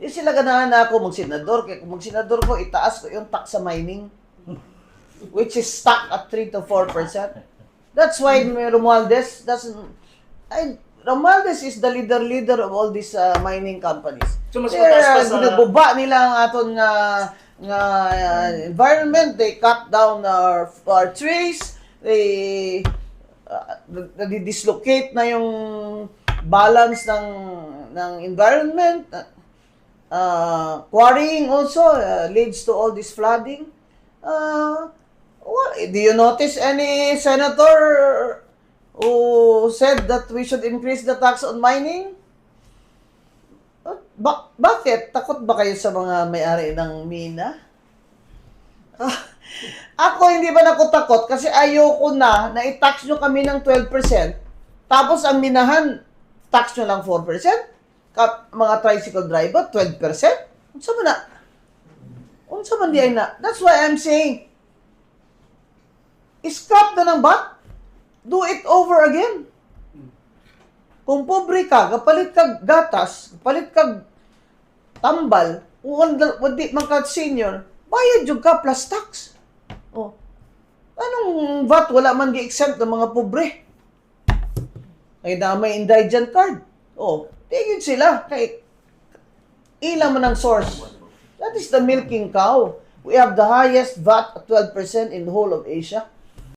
Di sila ganahan na ako magsenador. Kaya kung magsenador ko, itaas ko yung tax sa mining, which is stuck at 3 to 4%. That's why Romualdez doesn't... I, Romualdez is the leader of all these mining companies. So, mas mataas pa sa- Ginaguba nila ang aton nga environment. They cut down our trees. They dislocate na yung balance ng environment. Quarrying also leads to all this flooding. Well, do you notice any senator who said that we should increase the tax on mining? Bakit? Takot ba kayo sa mga may-ari ng mina? Ako, hindi ba ako takot kasi ayoko na na i-tax nyo kami ng 12%, tapos ang minahan, tax nyo lang 4%, mga tricycle driver, 12%. Unsa man na? Unsa man diay na? That's why I'm saying, scrap na ng VAT. Do it over again. Kung pobre ka, kapalit kag gatas, kapalit kag tambal, kung di man ka senior, bayad jud ka plus tax. Oh. Anong VAT? Wala man gi-exempt ng mga pobre. Ay na may indigent card. Oh, tigil sila kay ila man ang source. That is the milking cow. We have the highest VAT at 12% in the whole of Asia.